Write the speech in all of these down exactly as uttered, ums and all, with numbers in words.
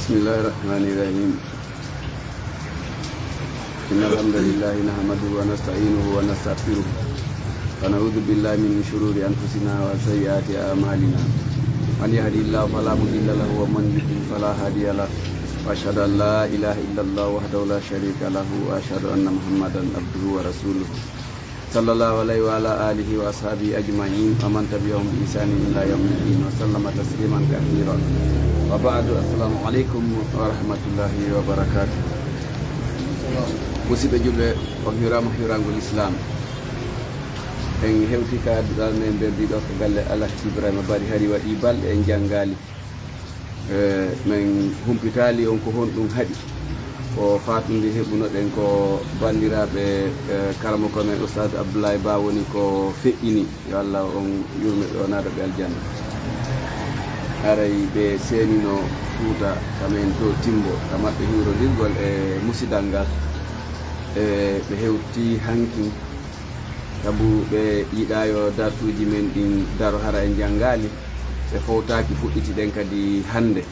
بسم الله الرحمن الرحيم. إن الحمد لله نحمده ونستعينه ونستغفره، ونعوذ بالله من شرور أنفسنا وسيئات أعمالنا. من يهده الله فلا مضل له، ومن يضلل فلا هادي له. وأشهد أن لا إله إلا الله وحده لا شريك له، وأشهد أن محمدا عبده ورسوله. صلى الله عليه وعلى آله وأصحابه أجمعين، ومن تبعهم بإحسان إلى يوم الدين، وسلم تسليما كثيرا. وبعد، السلام عليكم ورحمة الله وبركاته. Musidɓe julɓe, on hiiraama hiiraango Lislaam. En hewti ka duɗal men nder ɗiɗo ko galle Alhaji Ibrahima Bari, hari waɗi balɗe en janngaali. E, men humpitaali on ko honɗum haɗi. Ko faatunde heɓunoɗen ko banndiraaɓe, e, karamoko men Oustaz Abdoulaye Ba woni ko feƴƴini. Yo Allah on yurme ɓe, o naada ɓe aljanna. Haray ɓe seenino Fuuta ka men to Timbo, ka maɓɓe hiwrodirgol e musidal ngal. E, ɓe hewti hankin, sabu ɓe yiɗaa yo darsuuji men ɗin daro hara en janngaali. Ɓe fowtaaki, fuɗɗitiɗen kadi hannde.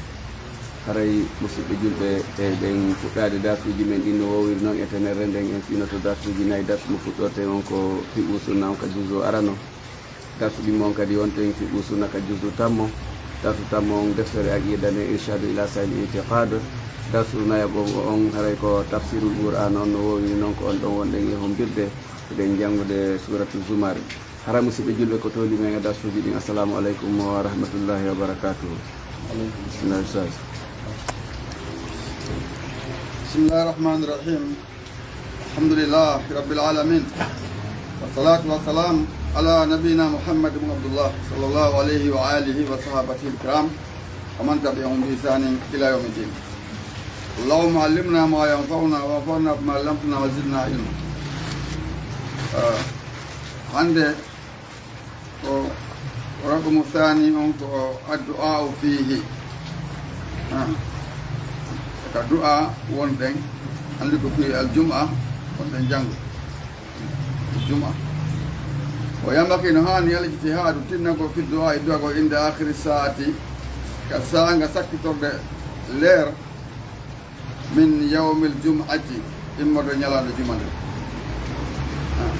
Haray, musidɓe julɓe, e, ɗen fuɗɗaade darsuuji men ɗin no woowiri noon e tenere nden, en finoto darsuuji nayi. Darsu mo fuɗɗorten on ko Fiqhu Sunna on ka juzu arano. Darsu ɗimmo on kadi wonten Fiqhu Sunna ka juzu tammo. Darsu tammo on deftere Aqida nden Irshadu ila Sahil Itiqad. Darsu nayaɓo on haray ko Tafsirul Qur'an on no woowiri noon ko on ɗon wonɗen e hombirde. Eɗen janngude Suratu Zumar. Hara musidɓe julɓe ko toli men e darsuuji ɗin. Assalamu aleykum wa rahmatullahi wa barakatuhu. Bismillah, Ustaz. بسم الله الرحمن الرحيم. الحمد لله رب العالمين. والصلاة والسلام على نبينا محمد بن عبد الله صلى الله عليه وآله وصحابته الكرام ومن تبعهم بإحسان إلى يوم الدين. اللهم علمنا ما ينفعنا وانفعنا بما علمتنا وزدنا علما. Ah, hannde ko raqmu thani on ko addu'a o fiihi. Ah, ka du'a wonɗen, anndi ko fii aljum'a, wonɗen janngo. Juma. O yamaki no haani al ijtihaadu, tinnagol fi du'a, e du'a ko inda akhiri saati, ka saanga sakkitorde leer, min yawmil jum'ati, immorde ñalaande juma nde. Ah.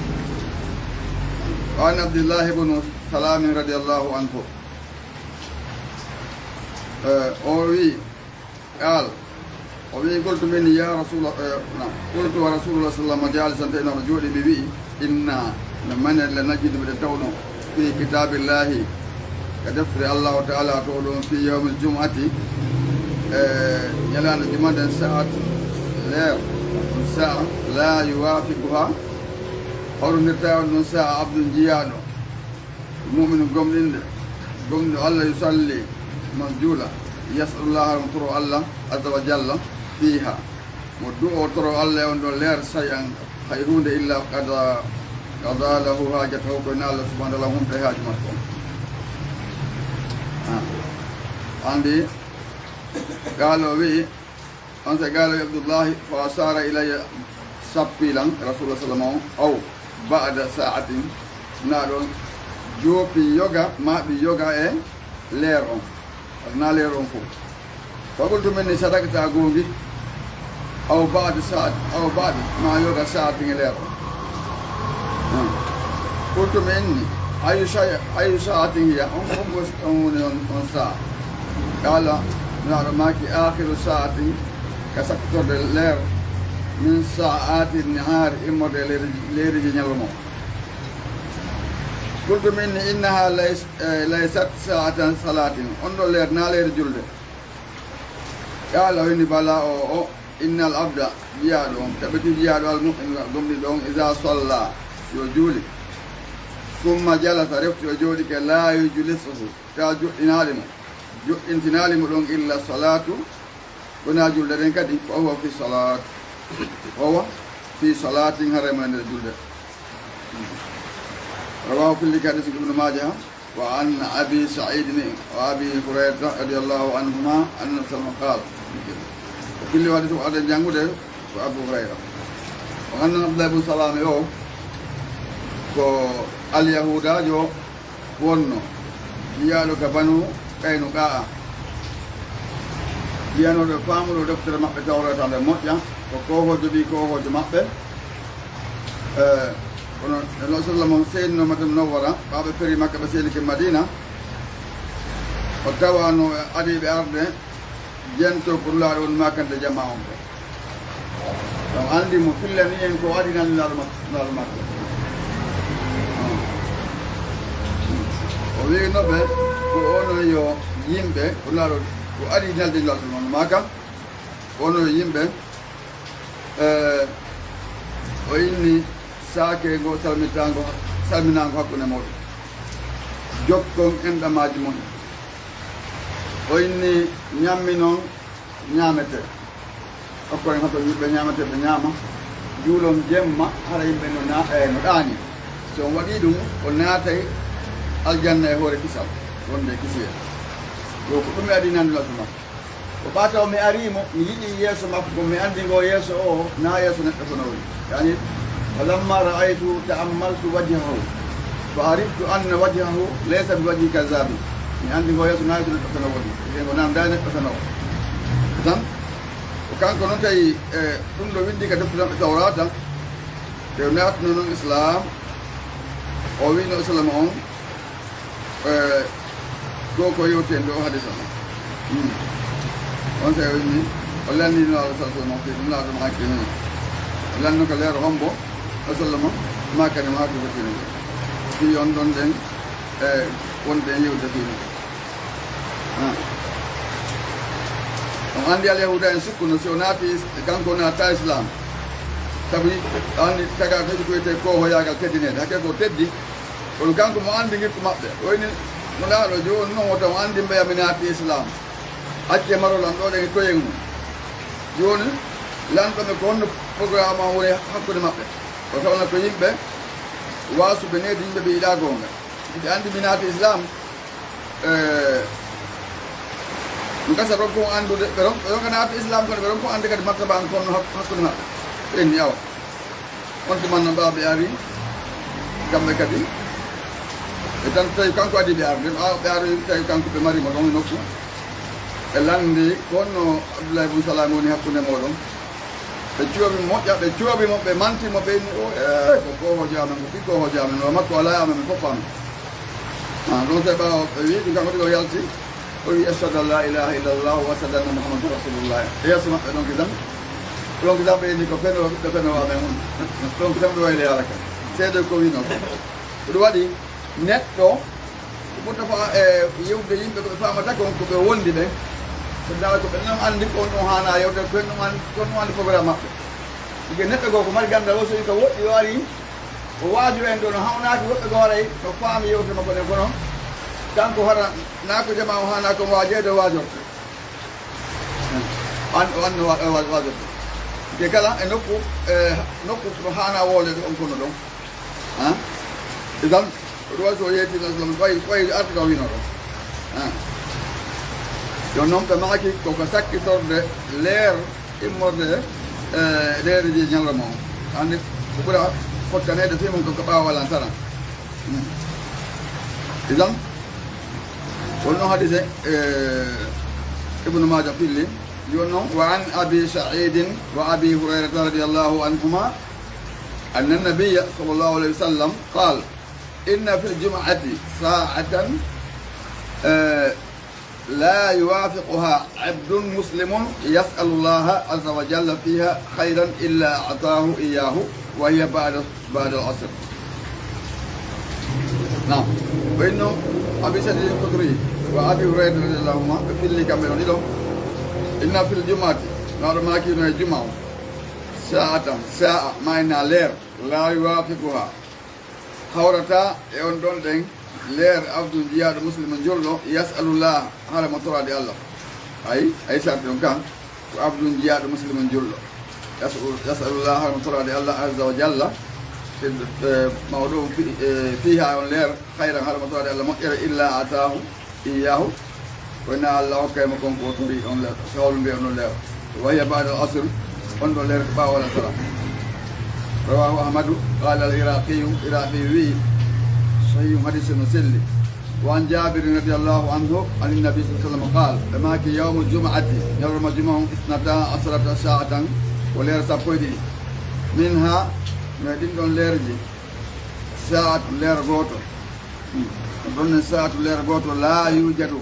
Wa an Abdillahi ibn Salamin radiyallahu anhu. Eh, o wi, Qaal, o wi'i, qultu min ya Rasuula-, eh, naam. Qultu wa Rasuulullah sallallahu alaihi wasallam jaalisan, tawi no jooɗi, mi wi'i, inna, no menen, la najidu, miɗen tawno, fi kitaabillahi, ka deftere Allahu Ta'ala to ɗon, fi yawmil jum'ati, eh, ñalaande juma nden, sa'at, leer, sa'a, la yuwafiquha, hawrindirta on ɗon sa'a abdun jiyaaɗo. Mu'minu gomɗinɗo, gomɗinɗo Allah, yusalli, mo juula, yas'alullaha, mo toro Allah, azza wa jalla, fiha. Mo du'o toro Allah e on ɗon leer, shay'an, hay huunde, illa qada, qada lahu hajatahu, ko ina Allah subhanahu wa ta'ala humta e haaju makko on. Ah. Anndi, qaala o wi'i, On se gaalo Abdullahi, fa asara ilayya, sappi lan, Rasulullah sallallahu alaihi wasallam, aw ba'da sa'atin, na ɗon joopi yoga, ma ɓi yoga e leer on, na leer on fof. Fa qultu minni, sadaqta, a goongi, aw ba'da sa'at, aw ba'da, ma yoga sa'atin e leer on. Hmm. Qultu minni, ayu shay-, ayu sa'atin hiya, on, on, on, on, on sa'a. Qala, Nulaaɗo maaki, akhiru sa'atin, ka sakkitorde leer, min sa'ati nihaari, immorde leeri, leeriji ñalawma o. Qultu minni, innaha lays-, eh, laysat sa'atan salatin. On ɗo leer, na leer julde. Qala, o inni, bala o, o, innal abda, jiyaaɗo on, taɓiti jiyaaɗo al mu'min, gomɗiɗo on, iza salla, si o juuli. Summa jalasa, refti o jooɗike, la yujlisuhu, ta joɗɗinaali mo. Joɗɗintinaali mo ɗon illa salaatu, wona julde ɗen kadi, fa huwa fi salaat. Fa huwa fi salaatin, haray mo e nder julde. Rawahu, fillike hadis Ibnu Maaja, wa an Abi Sa'iidin wa Abi Hurayrata radiyallahu anhuma anna sallam qaal. O filli hadis o aden janngude ko Abu Hurayra. O anna Abdullah ibn Salami o ko alyahuudaajo wonno jiyaaɗo ka Banu Qaynuqaa'a. Wiyanooɗo faamuɗo deftere maɓɓe Tawreeta nde moƴƴa, ko koohoojo ɓii koohoojo maɓɓe. E, kono Nulaaɗo sallam on seenino Madina Munawwara, ɓaawo ɓe ferii Makka ɓe seenike Madiina, o tawaano e adiiɓe arde, jento ko Nulaaɗo woni maakande jamaa on ɓe. On anndi mo fillani en ko adi nan Nulaaɗo mak-, Nulaaɗo Makka. O wiino ɓe ko onon yo yimɓe, ko Nulaaɗo ko adi nalde Nulaaɗo sallam on maaka, ko onon yo yimɓe, e, o inni saake ngo salmitaango, salminaango hakkunde mooɗon. Jokkon enɗamaaji mon. O inni ñamminon ñaametee. Okkoren hoto yimɓe ñaametee ɓe ñaama. Juulon jemma hara yimɓe no na-, e, no ɗaani. Si on waɗii ɗum, on naatay aljanna e hoore kisal, wonde kisiyee. Ɗo ko ɗum e adi nan Nulaaɗo makko. Ko ɓaata o mi arii mo, mi yiɗi yeeso makko, ko mi anndi ngo yeeso o, na yeeso neɗɗo kono woni. Yani, falamma ra'aytu ta'ammaltu wajhahu, fa ariftu anna wajhahu laysa bi wajhi kazabi. Mi anndi ngo yeeso na yeeso neɗɗo kono woni. Ɓe ngo nan da neɗɗo kono o. Tan, ko kanko noon tawi, e, ɗum ɗo winndi ka defte maɓɓe Tawraata, ɓe naatno noon Islaam, o wiino Islaam on, e, ɗo ko yewti en ɗo hadisa on. Hmm. On sa o inni, o lanni Nulaaɗo sallam on, ɗum laaɗo mo hakke ni. O lanno ko leero hombo, o sallama, makani mo hakke ko tini. Fi on ɗon ɗen, e, wonɓe yewde fii makko. Ah. On anndi Alyahuuda en sukkuno si o naati is-, kanko naata Islaam. Sabu anndi tagaa ko heɓi ko wiyetee koohoyaagal teddineede. Hakke ko teddi, kono kanko mo anndi ngikku maɓɓe. O inni, Nulaaɗo, jooni noon wota on anndi mbeya mi naati Islaam. Accee marol am ɗo ɗen e koyen mum. Jooni, lanɗo ɓe ko honno programme am woni hakkunde maɓɓe. O tawna ko yimɓe waasuɓe needi yimɓe ɓe yiɗaa goonga. Ɓe anndi mi naati Islaam, e, mi gasa ronko anndude, ɓe ron-, ɓe ronka naati Islaam kono ɓe ronko annde kadi martaba an kono hak-, hakkunde maɓɓe. Ɓe inni awa. On tuma no ɓaawo ɓe ari, kamɓe kadi, ɓe tan tawi kanko adi ɓe arde, ɓaawo ɓe ari tawi kanko ɓe mari mo ɗon e nokku. Ɓe lanndi ko honno Abdullahi bun Salaam woni hakkunde mooɗon. Ɓe cuwaɓi mo moƴƴa, ɓe cuwaɓi mo, ɓe manti mo, ɓe inni, o, ee, ko koohoojo amen, ko ɓii koohoojo amen, o makko alaa e amen, min fof amen. Ah, ɗon se ɓaawo ɓe wi'i ɗum, kanko tigi o yalti, o wi'i, "Ashhadu an laa ilaaha illallah wa ashhadu anna Muhammadan rasulullah." E yeeso maɓɓe ɗon kisan, ɗon kisan ɓe inni ko fenoowo, ɓiɗɗo fenoowo amen on. Ɗon kisan ɓe wayli haala kan. Seede ko wi'noo ko. Ko ɗum waɗi, neɗɗo ko ɓurta fa-, e, yewtude yimɓe ko ɓe faamata kon, ko ɓe wondi ɓen. Ko dara ko ɓen non anndi ko on ɗon haanaa yewtude, ko ɓen ɗon anndi, ko on ɗon anndi programme maɓɓe. Ike neɗɗo goo ko mari ganndal, o so wi ka woɗɗi, o ari, o waaju en ɗo no hawnaaki woɓɓe goo haray no faami yewtude makko nden, kono kanko hara naa ko jamaa o haanaa kon waajeede, o waajorto. An, o anno wa-, wa-, waajorto. Ike kala e nokku, e nokku no haanaa wooleede on kono ɗon. Han? Idan, ko ɗum waɗi so o yeetii Nabi sallam, ɓay, ɓay artude o wiino ɗo. Han? Jooni noon ɓe maaki ko ko sakkitorde leer immorde, e, leereji ñalawma o. Anndi ko ɓura fottaneede fii mum ko ko ɓaawo alansaran. Hmm. Idan, won noon hadise, e, Ibnu Maaja filli, jooni noon, wa an Abi Sa'iidin wa Abi Hurayrata radiyallahu anhuma, أن النبي صلى الله عليه وسلم قال: إن في الجمعة ساعة، آه، لا يوافقها عبد مسلم يسأل الله عز وجل فيها خيرا إلا أعطاه إياه، وهي بعد، بعد العصر. نعم. وإنه أبي سعيد الخدري وأبي هريرة رضي الله عنهما في اللي كان بينهم، إن في الجمعة، نعم، ما كنا الجمعة، ساعة، ساعة، ما إنها لير. Laa yuwaafiquhaa, hawrataa e on ɗon ɗen leer, abdun, jiyaaɗo muslimun julɗo, yas'alullah, hara mo toraade Allah. Ay, ay sarti on kan, ko abdun, jiyaaɗo muslimun julɗo. Yas'u-, yas'alullah, hara mo toraade Allah, azza wa jalla, e, e, mawɗo on fi-, e, fiihaa on leer, khayran, hara mo toraade Allah moƴƴere, illa ataahu, Iyyaahu, ko ina Allah hokkay mo kon ko o tori on leer, sawlu nde on leer. Wa hiya ba'da al-asr, on ɗon leer ko ɓaawo alasara. Rawaahu Ahmadu, qaala al-Iraaqiyu, Iraaqi wi'i, sahihun, hadiise no selli. وعن جابر رضي الله عنه عن النبي صلى الله عليه وسلم قال، ɓe maaki, يوم الجمعة, ñalorma juma on, اثنتا عشرة ساعة, ko leer sappo e ɗiɗi. منها, no e ɗin ɗon leerji, ساعة, leer gooto. Hmm. Ɗon ne ساعة, leer gooto, لا يوجد,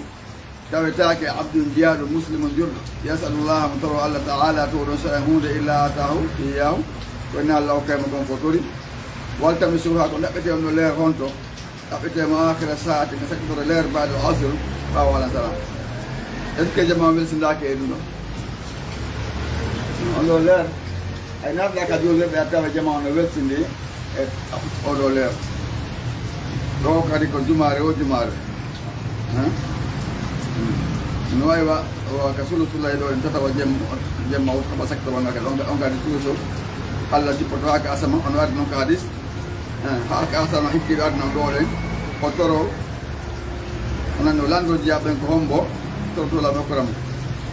tawetaake, عبد, jiyaaɗo, مسلم, julɗo, يسأل الله, mo toroo Allah تعالى, to ɗon شيئا, huunde, إلا أعطاه إياه, ko ina Allah hokkay mo kon ko tori. والتمسوها, ko ɗaɓɓetee on ɗo leer honto? Ɗaɓɓetee mo آخر ساعة, ko sakkitoro leer, بعد العصر, ɓaawo alasara. Est-ce que jama on welsindaake e ɗum ɗo? On ɗo leer, ay naatata ka juulirɗe a tawa jama on no welsindi e oɗo leer. Ɗo kadi ko jumaare o jumaare. Hein? Hmm. No wayi wa, wa ka sulu sulay ɗo en tatawa jemma, jemma o kaba sakkitoro ngaka ɗon, on kadi toujours Allah jippoto haa ka asama, on waɗi non ka hadis. Eh, haa ka asama hikkiiɗo aduna ɗo ɗen, o toro, o nani o lanndo jiyaaɓe ɓen ko hombo, toro tola ɓe hokkora mo.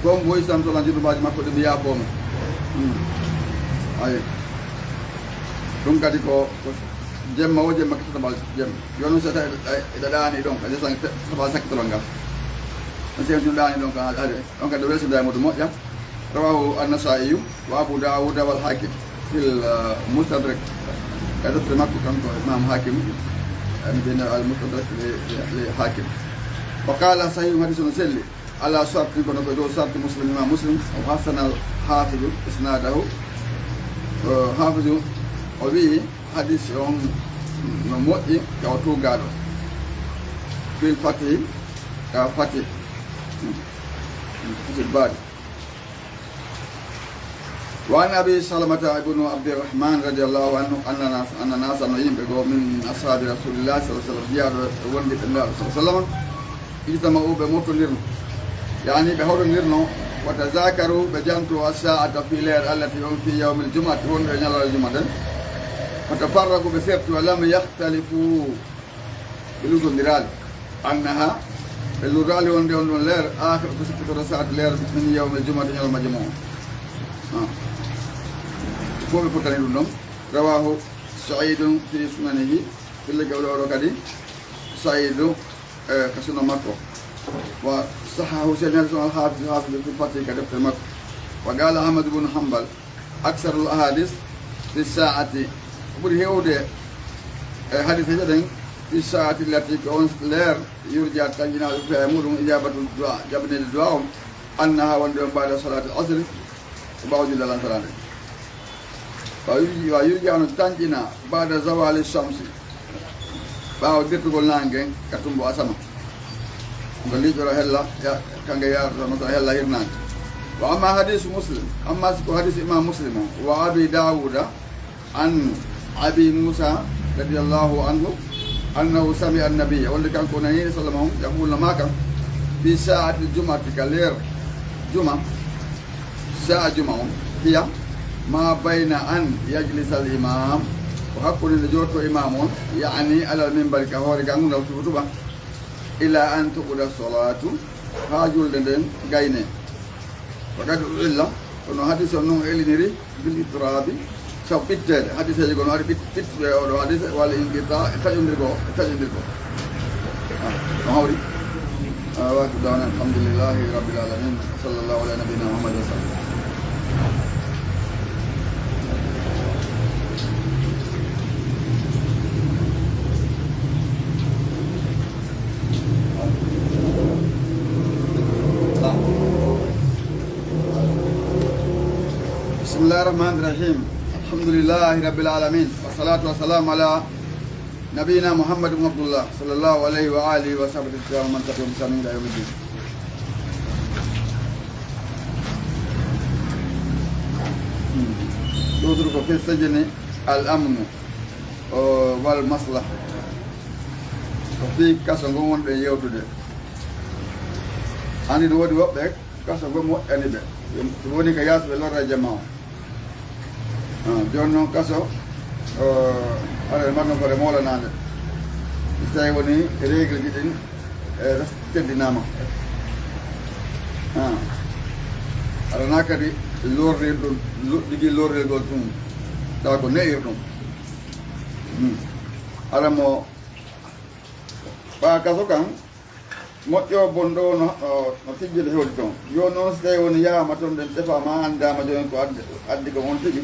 Ko hombo o isan tola junuubaaji makko ɗi mi yaafoo mo. Hmm. Ayi. Ɗum kadi ko, ko jemma o jemma ka tataɓal jemma. Yo non so tawi eɗa, eɗa ɗaani ɗon, ka jesan tataɓal sakkitoro ngal. On sewtino ɗaani ɗon ka haade, on kadi o welsinda e muɗum moƴƴa. رواه النسائي وأبو داود والحاكم في المستدرك. Ka deftere makko kanko Imam Hakim, yani ɓe al Mustadrak li, li, li Hakim. وقال صحيح, hadis no selli. على شرط, kono ko dow sarti Muslim, Imam Muslim, وحسن الحافظ إسناده. Eh, Hafizu o wi'i hadis on no moƴƴi ka o tuugaaɗo. في الفتح, ka Fatih. Hmm. Hmm. Fathul Bari. وعن أبي سلمة بن عبد الرحمن رضي الله عنه أن ناس، أن ناسا, no yimɓe goo, من أصحاب رسول الله صلى الله عليه وسلم, jiyaaɗo e wondiɓɓe Nulaaɗo صلى الله عليه وسلم, اجتمعوا, ɓe moftondirno, yani ɓe hawrondirno, وتذاكروا, ɓe janto, الساعة, fii leer, التي, on, في يوم الجمعة, wonɗo e ñalawma juma nden, فتفرقوا, ɓe serti, ولم يختلفوا, ɓe luutondiraali. أنها, ɓe luuraali wonde on ɗon leer, آخر, ko sakkitoro ساعة, leer, من يوم الجمعة, ñalawma juma on. Ah. Fof ɓe fottani ɗum ɗon. رواه سعيد في سننه, fillike o ɗo, o ɗo kadi, Sa'idu, eh, ka sunan makko. وصححه, sellinani ɗum الحافظ, Hafiz, في الفتح, ka deftere makko. وقال أحمد بن حنبل, أكثر الأحاديث في الساعة, ko ɓuri heewde e hadiseeje ɗen, في الساعة التي, ko on leer, يرجى, tanƴinaaɗo, فيها, e muɗum, إجابة الدعاء, jaabinede du'a on, أنها, wonde on, بعد صلاة العصر, ko ɓaawo julde alasara nden. ويرجى, ويرجى, no tanƴinaa, بعد زوال الشمس, ɓaawo dirtugol naange ngen ka tumbo asama. Ngo liiƴoro hella, ya-, kanko yaarata no so hella hirnaange. وأما حديث مسلم, amma si ko hadis Imam Muslim on, وأبي داود عن أبي موسى رضي الله عنه أنه سمع النبي, wonde kanko o nani صلى الله عليه وسلم يقول, no maaka, في ساعة الجمعة, ka leer juma, saa'a juma on, هي ما بين أن يجلس الإمام, ko hakkunde nde jooɗotoo imaamu on, يعني على المنبر, ka hoore ganngungal hutuba, إلى أن تقضى الصلاة, haa julde nden gaynee. وقد علل, kono hadis on non elliniri, بالاضطراب, sabu ɓitteede. Hadiseeji goo no ari ɓit-, ɓittuɓe e oɗo hadis, والانقطاع, e taƴondirgol, e taƴondirgol. Ah, no hawri? Ah, وآخر دعوانا أن الحمد لله رب العالمين. وصلى الله على نبينا محمد وسلم. بسم الله الرحمن الرحيم. الحمد لله رب العالمين. والصلاة والسلام على نبينا محمد بن عبد الله صلى الله عليه وآله وصحبه ومن تبعهم بإحسان إلى يوم الدين. Ɗo turu ko في السجن الأمن, o, والمصلحة. Ko fii kaso ngon wonɗen yewtude. Anndi no woodi woɓɓe kaso ngon moƴƴani ɓe. So woni ka yaasi ɓe lorra jama on. Ah, jooni noon kaso, eh, aɗa mbaɗno fore moolanaande. So tawi woni règle ji ɗin, eh, res-, teddinaama. Ah, aɗa na kadi lorrirɗum, luɗɗigi lorrirgol ɗum. Tawa ko ne'irɗum. Hmm. Aɗa mo Ɓaa kaso kan, moƴƴo bonɗo no, no, no tijjiri hewti toon. Jooni noon, so tawii woni yahaama toon, ɗen tefaama, anndaama jooni ko addi, addi ko on tigi.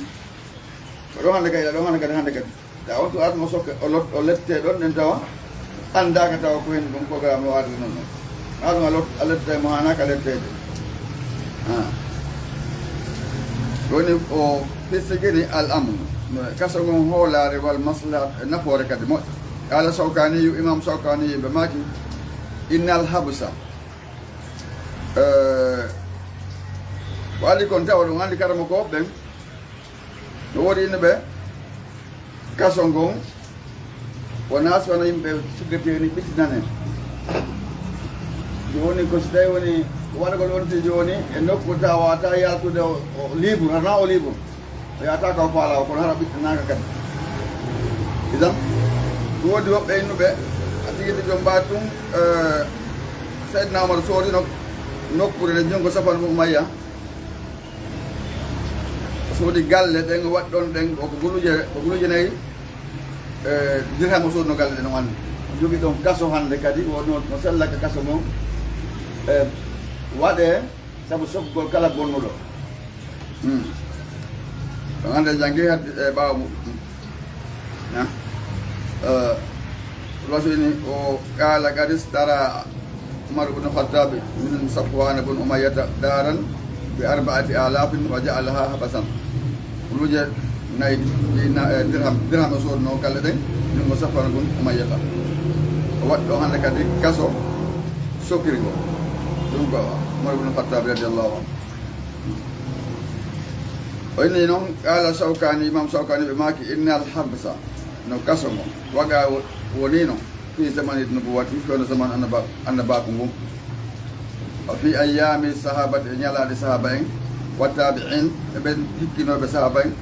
Ko ɗon hannde kadi, ɗon hannde kadi, hannde kadi. Tawa on tuma arno sokke, o lot-, o lette ɗon, ɗen tawa anndaaka tawa ko heen ɗum programme o arde noon ɗon. Haa ɗum a lot-, a lette mo haanaaka letteede. Ah. Woni o fissigini al amnu. Kaso ngon hoolaare wal maslahat e nafoore kadi moƴƴo. Qala Shawkaniyu, Imam Shawkaniyu ɓe maaki, innal habsa. Eh, ko ali kon tawa ɗum anndi karamokooɓe ɓen. No woodi innuɓe kaso ngon, wonaa si wano yimɓe sukketeeni ɓittinane. Jooni ko si tawi woni waɗagol on ti jooni e nokku tawa ta yaltude o, o libre, hana o libre. O yahata ka o faala o, kono hara ɓittanaaka kadi. Idan, ɗum woodi woɓɓe innuɓe, a tigi tigi on mbaadi ɗum, eh, Seydina Omar soodino nokkuure nde junngo Safwan ibn Umayya. Soodi galle ɗen, o waɗi ɗon ɗen, o ko guluuje, ko guluuje nayi, eh, dirham o soodino galle ɗen, o anndi. O jogii ɗon kaso hannde kadi, o no, no sellaka kaso mon, eh, waɗee sabu soɓgol kala bonnuɗo. Hmm. Ɗon hannde janngi haddi e ɓaawo muɗum. Na? Eh, Rasuli ni o qaala, qad ishtara Umar ibn Khattab min Safwan ibn Umayyata daran bi arba'ati alafin wa ja'alaha habasan. Guluuje nayi ɗi na, eh, dirham, dirham o soodnoo galle ɗen, ɗum ko Safwan ibn Umayyata. O waɗi ɗon hannde kadi kaso sokiri ngo. Ɗum ko Umar ibn Khattab radiyallahu anhu. O inni noon, qaala Shawkani, Imam Shawkani ɓe maaki, innal habsa, no kaso ngo, waga wo-, woni no, fi zamani nubuwati, fewndo zaman annaba-, annabaaku ngun. Wa fi ayyaami sahabati, e ñalaaɗe sahaba en, wa tabi'in, e ɓen hikkinooɓe sahaba en,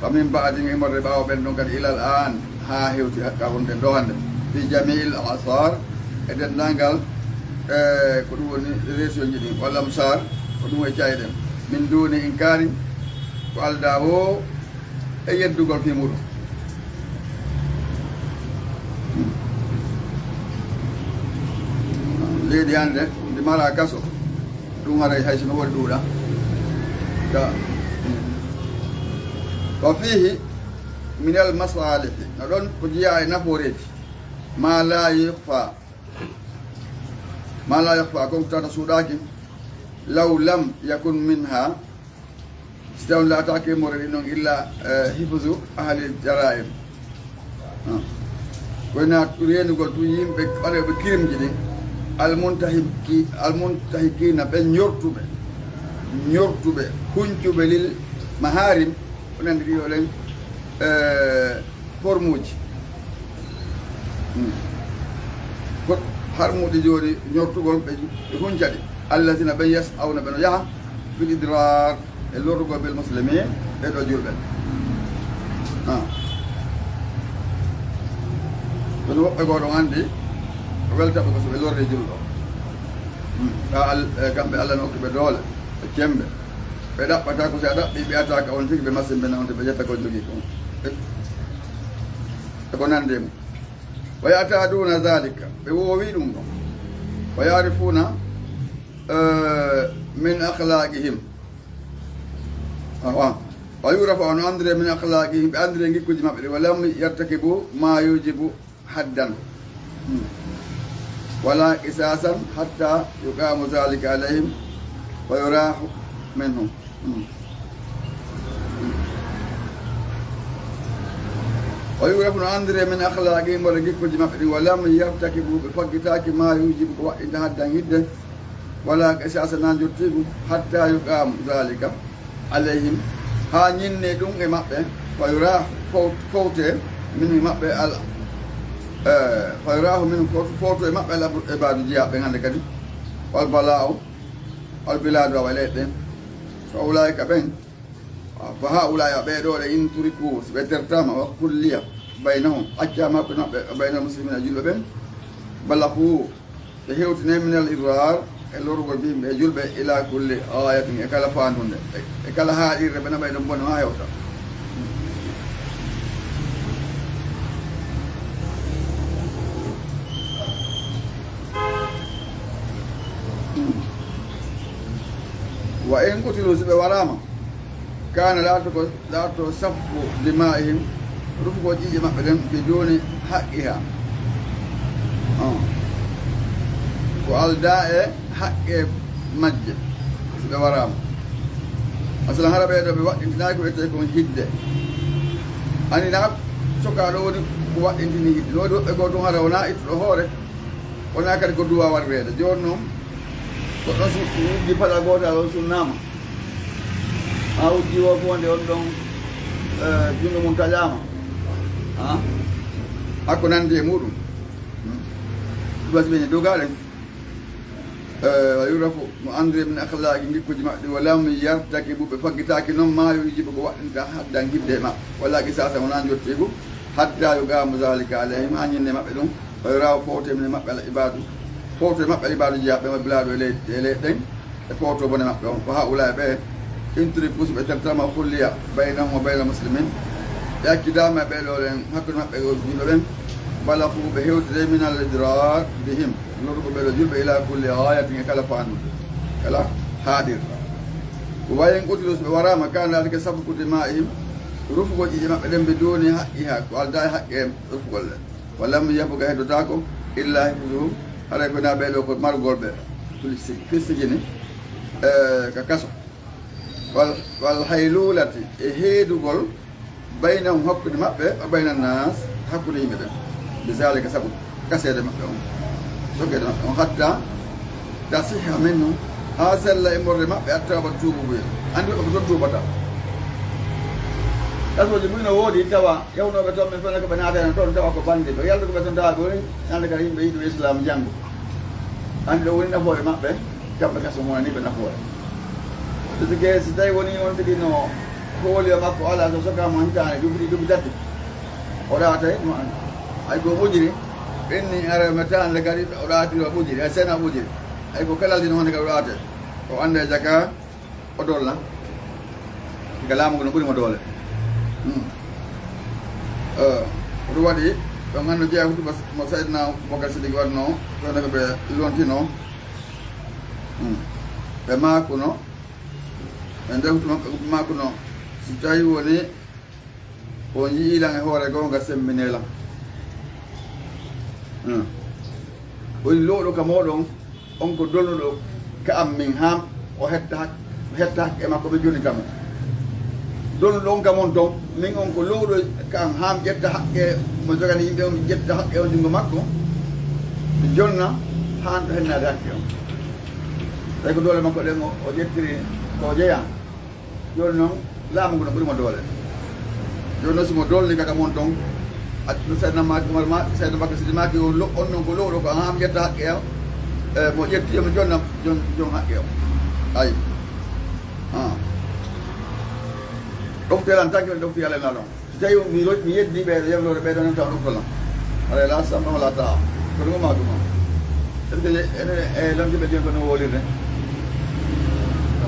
wa min ba'di, immorde ɓaawo ɓen ɗon kadi, ilal aan, haa hewti hakka wonde ɗo hannde. Fi jami'il asar, e denndaangal, e ko ɗum woni région ji ɗin, wal amsar, ko ɗum e caye ɗen. Min duuni inkaari, ko aldaa o e yeddugol fii muɗum. Leydi hannde, ndi mara kaso, ɗum haray hay sino woni ɗuuɗa. Ka, wa fiihi min al masalihi, no ɗon ko jeyaa e nafooreeji, ma la yukhfa, ma la yukhfa, kon ko tawata suuɗaaki, law lam yakun minha, si tawno laataaki e more ɗin ɗon illa, eh, hifzu ahli jara'im. Ah. Ko wona reenugol tun yimɓe waɗooɓe kirimji ɗin, al muntahiki-, al muntahikina, ɓe ñortuɓe, ñortuɓe, huncuɓe lil maharim, ko nanndi ɗi o len, eh, hormuuji. Hmm. Ko harmuɗi jooni ñortugol ɓe ju-, ɓe hunca ɗi. Allazina ɓen yas'awna ɓe no yaha fil idrar e lorrugol bil muslimin ɓe ɗo julɓe. Ah. Kono woɓɓe goo ɗon anndi ko weltaɓe ko so ɓe lorri julɗo. Hmm. Ka al-, eh, kamɓe Allah no okki ɓe doole, ɓe cembe. Ɓe ɗaɓɓata ko si a ɗaɓɓi ɓe ataaka on tigi ɓe masin ɓe nawde ɓe ƴetta ko jogii kon. E ko nande mum. Wa ya'taduna dhalika, ɓe woowi ɗum ɗon. Wa ya'rifuna, eh, min akhlaqihim. Awa. Wa yu'rafu, on anndire min akhlaqihim, ɓe anndire ngikkuji maɓɓe ɗi. Wa lam yartakibu ma yujibu haddan. Hmm. Wala qisasan hatta yuqamu dhalika alayhim wa yurahu minhum. Hmm. O yu'rafu no anndire min akhlaqihim walla gikkuji maɓɓe ɗin, wa lam yartakibu ɓe faggitaaki ma yujibu ko waɗɗinta haddan hidde, wala qisasa na njottiigu, hatta yuqamu dhalika alayhim, haa ñinne ɗum e maɓɓe, fa yura fow-, fowte min e maɓɓe al, eh, fa yurahu min fow-, fowto e maɓɓe al ibadu jiyaaɓe hannde kadi, wal bala'u, wal biladu awa leyɗe, fa ulaika ɓen, Fa haa'ulaa'i, ɓee ɗoo ɗe, in turiku, si ɓe tertaama, wa kulliya baynahum, accaama hakkunde maɓɓe, wa baynal muslimiina, e julɓe ɓen, balagu, ɓe hewtinay minal idraar, e lorugol bee yimɓe e julɓe, ila kulli aayatin, e kala faandunde, e, e kala haaɗirde, ɓe naɓay ɗum bone haa hewta. Wa in qutilu, si ɓe waraama, kaana, laatoto ko, laatoto safku dima'ihim, rufugol ƴiiƴe maɓɓe ɗen, bi duuni haqqiha. On. Ko aldaa e haqqe majje, si ɓe waraama. Asalan hara ɓee ɗoo ɓe waɗɗintinaaki ko wiyetee kon hidde. Ani na sokaaɗo woni ko waɗɗintini hidde. No waɗi woɓɓe goo tun hara wonaa ittuɗo hoore, wonaa kadi ko duwaa waɗireede. Jooni non, goɗɗo si wujji pala gootal on sunnaama. Haa wujji woo fof nde on ɗon, eh, junngo mum taƴaama. Ah? Hakko nanndi e muɗum. Hmm. Ɗum wasi ɓe ne dogaale. Eh, wa yurafu, mo anndiri min akhlaaqi ngikkuuji maɓɓe ɗi, wa lam yartakibu, ɓe faggitaaki non maa yujibu ko waɗɗinta haddan hidde e maɓɓe. Wala qisaasa wonaa njottiigu, hatta yuqamu zalika alayhim, haa ñinne maɓɓe ɗum. Wa yurafu fowte min maɓɓe al ibadu, fowte maɓɓe al ibadu jeyaa ɓe ma biladu e leyɗe, e leyɗe ɗen. E fowto bone maɓɓe on. Wa haulaa ɓe, in turiku si ɓe tertama, khulliya baynahum wa bayna muslimin, ɓe accidaama e ɓee ɗoo ɗen hakkunde maɓɓe e yimɓe ɓen. Balagu ɓe hewtide min al idrar bihim, lorrugo ɓee ɗoo julɓe ila kulli gaayatin e kala faandu, kala haaɗirɗo. Wa in qutilu si ɓe waraama, kaana daalika safku dima'ihim, rufugol ƴiiƴe maɓɓe ɗen, bi duuni haqqiha, ko aldaa e haqqe rufugol ɗen. Wa lam yabqa heddotaako illa hifzuhum, haray ko na ɓee ɗoo ko margol ɓe fil si-, fil sijni, eh, ka kaso. Wal, wal haylulati e heedugol baynahum hakkunde maɓɓe, wa bayna nas hakkunde yimɓe ɓen. Bi zalika sabu kaseede maɓɓe on, sokkeede maɓɓe on, hatta tasiha minhum, haa sella e morde maɓɓe, at-tawbatu tuububuya. Anndi woɓɓe ko ton tuubata. Kasooji buy no woodi tawa yawnooɓe ton, ɓe fena ko ɓe naatayno ton, tawa ko banndiiɓe. Yaltuɓe ɓe ton tawa ko woni ñande kala yimɓe yiɗuɓe Islam janngo. Anndi ɗo woni nafoore maɓɓe, kamɓe kaso wonani ɓe nafoore. Parce que si tawi woni on tigi no hooli o makko ala so sokaama hitaande duuɓi ɗiɗi, duuɓi tati, o ɗaatay no an. Hay ko ɓojiri, ɓenni ara metande kadi o ɗaatiro ɓojiri, hay sena ɓojiri. Hay ko kala dino honde kadi o ɗaate. O annda e jaka, o dolla. Ga laamu ngu no ɓuri mo doole. Hmm. Eh, ko ɗum waɗi, ɗon hannde jeyaa hutuba mo Seydina Abubakar Siddiq waɗno, ɗon ko ɓe lontino. Hmm. Ɓe maakuno, e nder hutuba maɓɓe, ɓe maakuno, si tawi woni on yi'ii lan e hoore goonga, semmbinee lan. Hmm. Woni lowɗo ka mooɗon, on ko dolnuɗo ka am min, haa o hetta hak-, hetta hakke makko, ɓe jonnita mo. Dolnuɗo on ka mon ton, min on ko lowɗo ka am, haa mi ƴetta hakke mo jogani yimɓe on, mi ƴetta hakke on junngo makko, mi jonna haa ɗo hennaade hakke on. Tawi ko doole makko ɗen o, o ƴettiri ko o jeyaa. Jooni noon, laamu ngu no ɓuri mo doole. Jooni noon, si mo doolni kaka mon ton, a-, no Seydina Maaki Umar ma, Seydina Bakar Sidi maaki, on lo-, on noon ko lowɗo ko, haa mi ƴetta haqqe am, e, mo ƴetti, yo mi jonna jon, jon haqqe am. Ayi. Ah. Ɗofte lan tan, ko ɗofte Yalla e Nulaaɗo on. Si tawi mi ro-, mi yeddi ɓe, yewlore ɓe ɗon, taw ɗum ko lan. Haray laa sam'a wa laa taa'a. Ko ɗum o maaki ma. Est-ce que ene, e lantiɓe jeen ko no wolirde?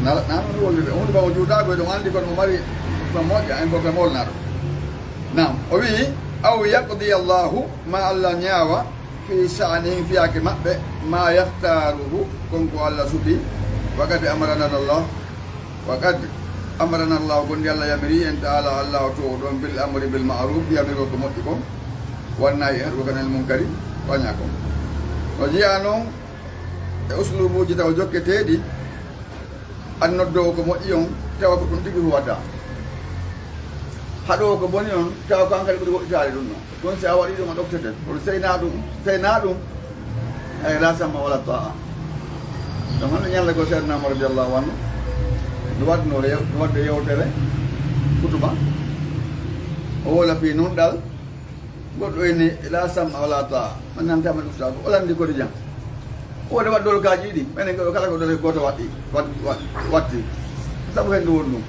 Na, na ɗum wolirde. Huunde ba o juutaa ko ɗum anndi ko ɗum mari ko moƴƴa, en ko ko molnaaɗo. Naam. O wi'i, "Aw yaqdi Allahu, ma Allah ñaawa, fi sha'nihim, fiyaake maɓɓe, ma yahtaaruhu, kon ko Allah suɓi, wa qad amarana Allah." Wa qad amarana Allahu, gonɗi Allah yamiri en, ta'ala, Allah o toowɗo on, bil amri bil ma'ruf, yamirgol ko moƴƴi kon, wan nahyi, haɗugol kan anil munkari, ko añaa kon. No jeyaa non e usluubuuji taw jokketeeɗi, an noddoowo ko moƴƴi on, tawa ko ɗum tigi huwata. Haɗoowo ko boni on, tawa ko an kadi ɓuri woɗɗitaade ɗum non. Kono si a waɗii ɗum, a ɗoftete. Kono sey na ɗum, sey na ɗum, ey, laa sam'a wa laa taa'a. Ɗum hannde ñande goo Seydina Umar radiyallahu anhu, no waɗno yew-, no waɗde yewtere, hutuba. O wola fii nunɗal, goɗɗo inni, "Laa sam'a wa laa taa'a." Man nanta man ustaago, o lanndi ko jam. Wonde waɗ doolkaaji ɗiɗi, menen ɗo kala ko doole gooto waɗɗi, waɗ-, waɗ-, watti. Sabu henndu woni ɗum.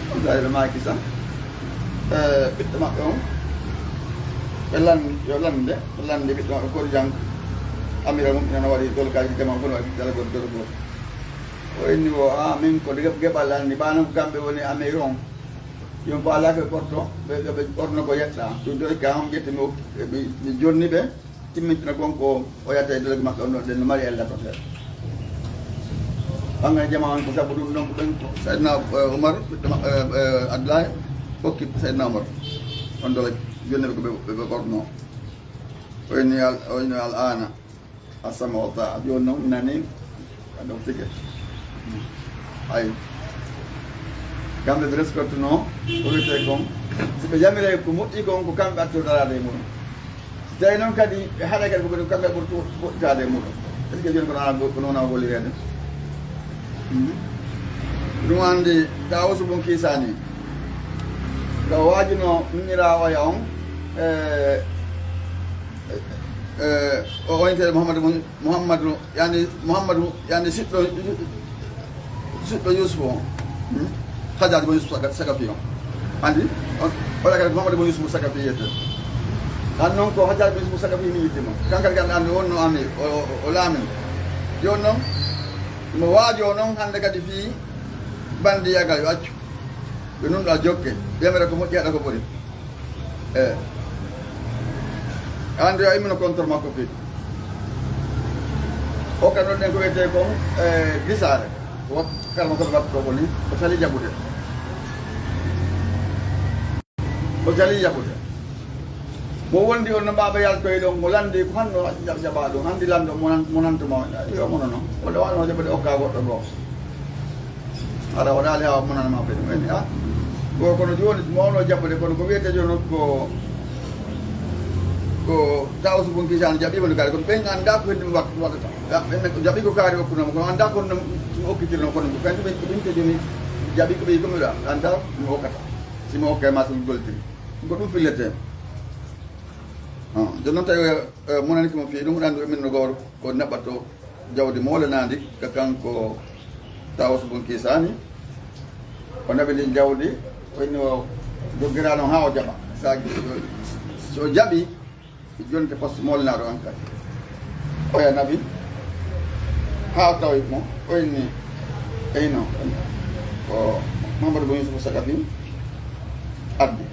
Ɗum tawi ɓe maaki tan, eh, ɓiɗɗo maɓɓe on, ɓe lan-, yo lande, ɓe lande ɓiɗɗo maɓɓe koto jang, amira mum ina waɗi doolkaaji jama kono waɗi kala gooto doole gooto. O inni o, "Ah, min ko de geɓal lanndi, ɓaano ko kamɓe woni amir on." Yom faalaaka ɓe ɓorto, ɓe, ɓe, ɓe ɓorno ko yetta. Ɗum ɗo ka hon ƴetti mi, mi, mi jonni ɓe, timmintina kon ko o yatta e doole maɓɓe on ɗon, ɗen no mari ella to feere. Ɓangare jama on ko sabu ɗum ɗon ko ɓen ko Seydina, eh, Umar, ɓiɗɗo ma-, eh, eh, Abdoulaye, hokki Seydina Umar. On ɗo jonnere ko ɓe, ɓe, ɓe ɓorno. O inni al-, o inni al-aana. Asama o taa, jooni noon nani, a ɗon tike. Ay. Kamɓe ɓe respecte no, ko wiyetee kon, si ɓe yamiray ko moƴƴi kon, ko kamɓe ɓe ɓurata daraade e muɗum. Si tawi noon kadi ɓe haɗay kadi ko ɓe kamɓe ɓurata moƴƴitaade e muɗum. Est-ce que jooni ko noon, ko noon a gollireede? Mhm. Ɗum anndi Daawusu bun Kiisaani. Ko waajino inniraawo oya on, e, e, o, o innetee Muhammadu bun Muhammadu, yani, Muhammadu, yani, siɗɗo, siɗɗo Yuusuf o. Hmm? Hajjaaji bun Yuusuf Saka-, Sakafi o. Anndi? On, o wiya kadi Muhammadu bun Yuusuf Sakafi wiyetee. An noon ko Hajjaaji bun Yuusuf Sakafi mi yiɗi mo. Kanko kadi anndi wonno ami, o, o, o laami. Jooni noon, mo waajo noon hannde kadi fii banndiyagal yo accu. Yo nunɗo a jokke. Yamira ko moƴƴi haɗa ko ɓuri. Eh. Anndi o immino contre makko fii. O kan ɗon ɗen ko wiyetee kon, eh, disaare. Wot karma ko ɓe waɗi ɗo ko ni, o sali jaɓude. O sali jaɓude. Mo wondi on no mbaaba yaltoyi ɗon, mo lanndi ko hanno jaɓ-, jaɓa ɗum. Hanndi lanndo mo nan-, mo nantuma, yo mo nono. Wala wano jaɓude okka goɗɗo goo. Aɗa waɗaali haa monana ma ɓe ɗum en, ah. Ko, kono jooni mawno jaɓɓude, kono ko wiyetee jooni ko, ko Daawusu bun Kiisaani jaɓi woni kaari, kono ɓen anndaa ko heddi mo wak-, waɗata. Ya, ɓen ko jaɓi ko kaari okkuno mo, kono anndaa ko ɗum ɗum okkitiri no, kono ko kanko ɓe, ko ɗum te jooni jaɓi ko ɓe, ko mi waɗa, anndaa ko mi okkata. Si mi okkay ma, so mi goltiri. Ko ɗum filletee. Ah, jooni noon tawi, eh, monani ko mo fii ɗum, ɗan ɗum e min no gawro, ko naɓɓato jawdi moolanaandi ka kanko Daawusu bun Kiisaani. O naɓi ndin jawdi, o inni o joggiraa noon haa o jaɓa. Sa, so o jaɓi, jonte poste moolanaaɗo an kadi. Oya naɓi, haa o tawi mo, o inni, eyno, ko Mamadou Bun Yusufu Sakafi addi.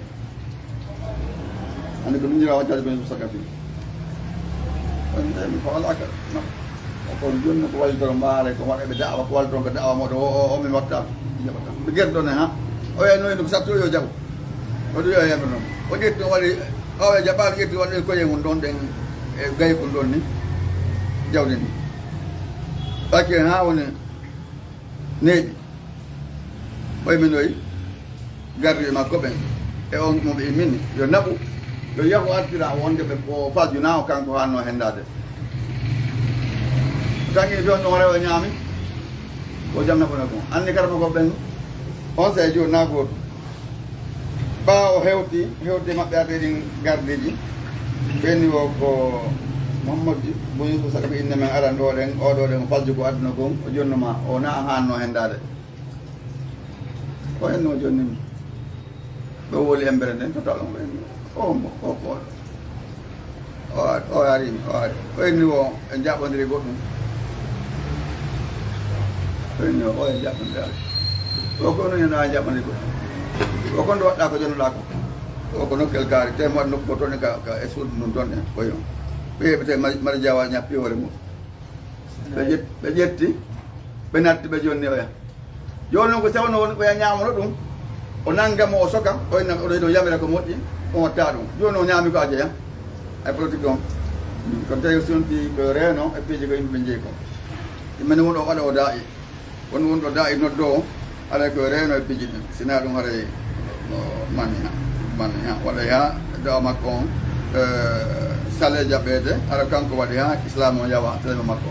Anndi ko miñiraa o jaajo ɓe saka fii. On tawi mi ko alaa ka. O kon jooni ko wallitoro mbaare, ko waɗa ɓe da'awa, ko wallitoro ko da'awa moɗo o, o, o mi watta. Jaɓata. Ɓe gerdo ne ha. O wiya no, no satto yo jaɓu. O ɗum yo yamir noon. O ƴetti o waɗi, o wiya jaɓaali ƴetti waɗi koye mum ɗon ɗen e gaykun ɗon ni. Jawdi ni. Ɓakke ha woni neeɓi. Ɓay minoy gardiiɓe makko ɓen e on mo ɓe immini, yo naɓu, yo yahu artira wonde ɓe o fajjunaa o kanko hanno hendaade. Tangi fiyon ɗon rewa ñaami, ko jam naɓuna ɗum. Anni kara makko ɓen, on sa e jooni naa gootu. Ɓaawo hewti, hewti maɓɓe arde ɗin gardiiji, ɓenni o ko Muhammadu Bun Yusufu Sakafi innde men aran ɗo ɗen, o ɗo ɗen o fajju ko aduna kon, o jonnuma, o na hanno hendaade. O henno jonnimi. Ɓe woli embere nden, total on ɓe o mo, o ko. O ari, o ari, o ari. O inni o en jaɓondiri goɗɗum. O inni o, o en jaɓondiri. O ko non en jaɓondiri goɗɗum. O kon ɗo waɗɗa ko jonnoɗa ko. O ko nokkel kaari, te mo waɗi nokku ko toon ka, ka e suudu ndun toon en, ko yon. Ɓe heɓete mari, mari jawa ñappi hoore mum. Ɓe ƴet-, ɓe ƴetti, ɓe natti, ɓe jonni oya. Jooni noon ko sewno woni oya ñaamono ɗum, o nannga mo, o soka, o inna, o ɗo yamira ko moƴƴi, o watta ɗum. Jooni o ñaami ko a jeya. Ay politique on. Kono tawi o sonti ko reeno e piiji ko yimɓe njeyi ko. Yimɓe ne woni o waɗa o daa'i. Woni woni ɗo daa'i noddoowo, haray ko reeno e piiji ɗin. Sina ɗum haray no manni ha, manni ha. Waɗa ha dawa makko on, eh, sale jaɓeede, hara kanko waɗi ha Islam on yawa, talima makko.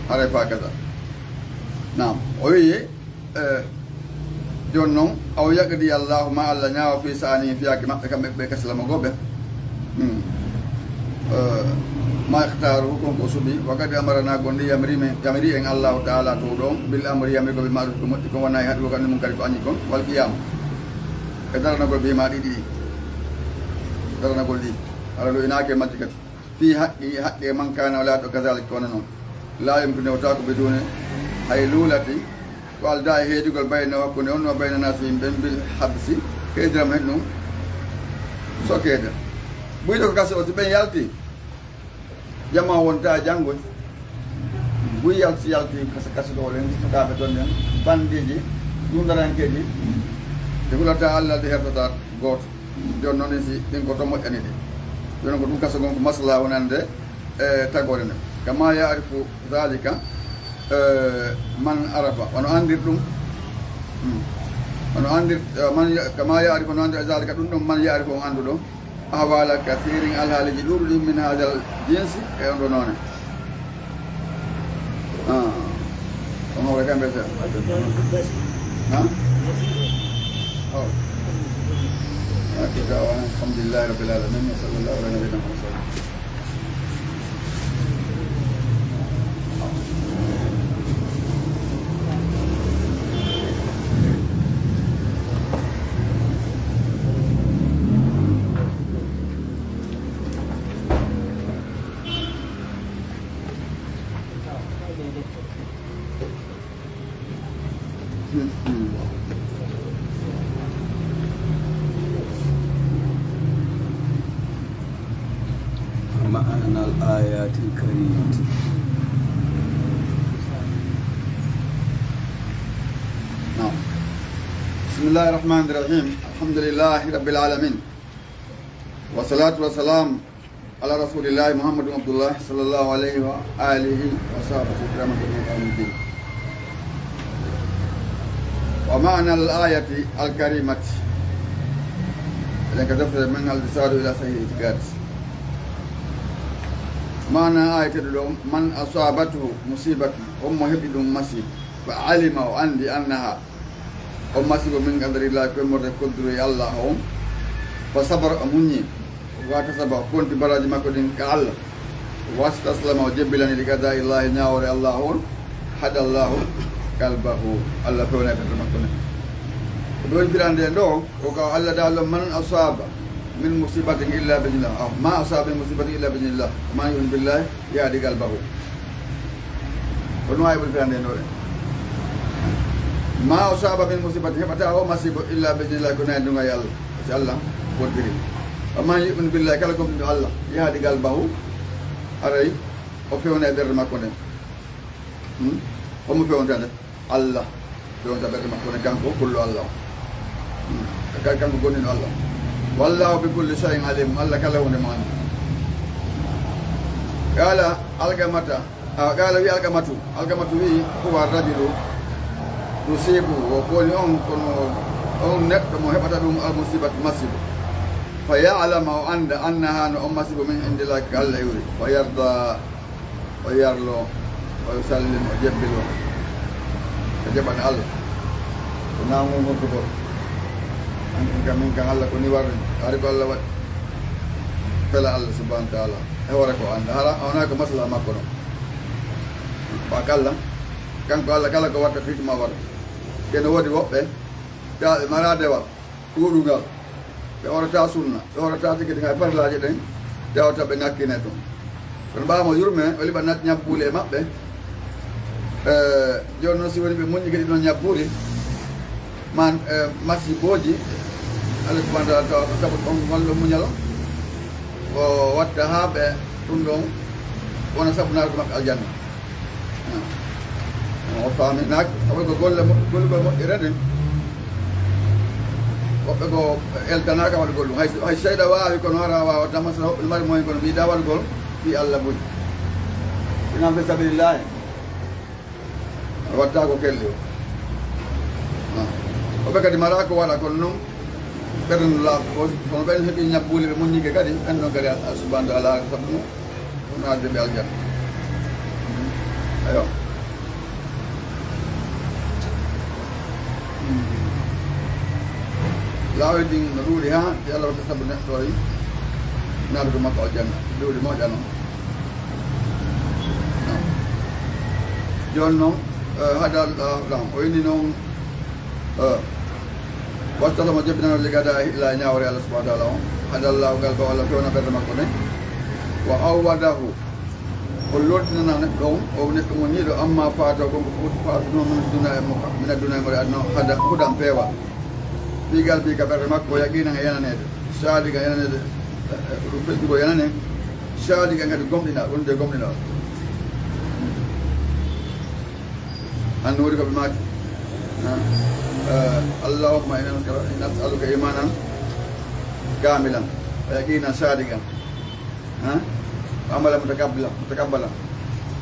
Haray fa kaza. Naam, o wiyi, eh, jooni noon, aw yaqdi Allahu ma Allah ñaawa fi sa'ani fiyaaki maɓɓe kamɓe ɓe kasilama gooɓe. Hmm. Eh, ma ikhtaaru kon ko suɓi, wa qad amarana gonɗi yamiri men, yamiri en Allahu Ta'ala to ɗon, bil amri yamiri ko ɓe maɗu ko moƴƴi kon wona e haɗu ko kan mun kadi ko añi kon, wal qiyam. E daranagol be ma ɗiɗi ɗi. Daranagol ɗi. Ala lo inaake majji kadi. Fii haqqi, haqqe man kaana o laato kazaalika ko wano non. Laa yumkinu newtaako biduuni hayluulati, ko aldaa e heedugol bayna o hakkunde on wa bayna naasi yimɓe ɓen bil habsi, heediram hen ɗum sokeede. Buyɗo ko gasi o si ɓen yalti, jama wonta e janngo. Buy yalti, yalti kasa kasa ɗo ɗen, sukaaɓe ton ɗen, bandiiji, dundarankeeji, ɓe hulataa Allah, ɓe hertataa gooto. Jooni noon, si ɗin ko to moƴƴani ɗi. Jooni ko ɗum kasa ngon ko maslaha wonande, e, tagoore nden. Kama ya'rifu zalika, e, man arafa. Wano andir ɗum, hmm. Wano andir, e, man ya-, kama ya'rifu, wano andir zalika ɗum ɗon, man ya'rifu, on annduɗo. Ahwala kasirin, alhaaliiji ɗuuɗuɗi, min hadal jinsi, e on ɗo noone. Ah. On hawra kamɓe seeɗa. Ha? Oh. Akbar, alhamdulillahi rabbil alamin, wa sallallahu ala nabiyyina Muhammad. معنى الآية الكريمة. نعم. بسم الله الرحمن الرحيم. الحمد لله رب العالمين. والصلاة والسلام على رسول الله محمد بن عبد الله صلى الله عليه وآله وصحبه الكرام أجمعين. ومعنى الآية الكريمة. Eɗen ka deftere men Al-Irshadu ila Sahih Al-I'tiqad. Maana aaya tedduɗo on, من أصابته مصيبة, on mo heɓi ɗum masiibo, فعلم, o anndi, أنها, on masiibo, من قدر الله, ko immorde kodduru Allah on, فصبر, o muññi, واحتسب, o konti baraaji makko ɗin ka Allah, واستسلم, o jebbilani, لقضاء الله, ñaawoore Allah on, هدى الله قلبه, Allah fewnay ɓernde makko nden. Ko ɗo woni firande ɗo, ko ka Allah daalo, من أصاب من مصيبة إلا بإذن الله, أو ما أصاب من مصيبة إلا بإذن الله, ومن يؤمن بالله يهد قلبه. Ko ɗum aaya ɓuri firande ɗo ɗen. ما أصاب من مصيبة, heɓataa o masiibo, إلا بإذن الله, ko hinaa e duŋay Allah, si Allah hoddiri. ومن يؤمن بالله, kala gomɗinɗo Allah, يهد قلبه, haray o fewna e ɓernde makko nden. Hmm? Homo fewnta nde? Allah fewnta ɓernde makko nden, kanko kullo Allah o. Hmm. Ka-, kanko gonɗinɗo Allah. والله بكل شيء عليم, Allah kala huunde mo anndi. قال علقمة, a, قال, wi'i Alqamatu, Alqamatu wi'i, هو الرجل يصيبه, o ko woni on, kono on neɗɗo mo heɓata ɗum المصيبة, masiibo. فيعلم, o annda, أنها, no on masiibo, من عند الله, ko Allah iwri. فيرضى, o yarlo, o sallim, o jebbilo, o jaɓana Allah. Ko naangol gontugol. An, an kam, min kam, Allah ko ni warri. Hari ko Allah waɗi. Fela Allah subhanahu wa ta'ala e hoore ko annda. Hara a wonaa ko maslaha makko non. Ba kala, kanko Allah kala ko watta hikma waɗa. Kene woodi woɓɓe, tawa ɓe maraa dewal, ɗuuɗungal. Ɓe horataa sunna, ɓe horataa tigi tigi hay farlaaji ɗen, tawata ɓe ŋakkine ton. Kono ɓaawo mo yurme, o liɓa nat ñabbuuli e maɓɓe. Eh, jooni noon, si woni ɓe muññi kadi ɗon ñabbuuli, man, eh, masibooji, Allah subhanahu wa ta'ala tawa ko sabu on wallo muñal on, o watta haa ɓe ɗum ɗon wona sabu naatgo maɓɓe aljanna. O faami naak, sabu ko golle mo-, gollugol moƴƴere nden. Woɓɓe ko eltanaaka waɗugol ɗum. Hay, hay seyɗa waawi, kono hara waawataa, masala woɓɓe mari moyen, kono mbiɗa waɗugol fii Allah buy. Sinan fi sabilillahi. Watta ko kelli o. Ah. Woɓɓe kadi mara ko waɗa, kono non ɓerɗe no laaɓa. Ko, kono ɓen heɓi ñabbuuli, ɓe muññike kadi, ɓen ɗon kadi Allah subhanahu wa ta'ala sabu mo. Ɗum naatde ɓe aljanna. Ayo. Laawi ɗin no ɗuuɗi haa, si Allah waɗi sabu neɗɗo o naatugol makko aljanna. Ɗuuɗi moƴƴa non. Jooni non, eh, hada Allah, o inni non, eh, واستسلم, o jebinano, لقضاء الله, ñaawoore Allah subhanahu wa ta'ala on. هدى الله قلبه, Allah fewna ɓernde makko nden. وعوضه, o lortinana neɗɗo on, o neɗɗo mo niiɗo, عما فاته, ko ko foti faatuno, من الدنيا, من الدنيا, mo aduna, هدى, هدى, peewal. في قلبه, ka ɓernde makko, يقينا, e yananeede. صادقا, yananeede, eh, eh, ɗum feƴƴugol yananeede. صادقا, kadi gomɗinal, wonde gomɗinal. An-Nuuri ko ɓe maaki. Ah, eh, Allahumma inna nas'aluka imanan kamilan, wa yaqinan sadiqan, ah, wa amalan mutaqabbila-, mutaqabbala,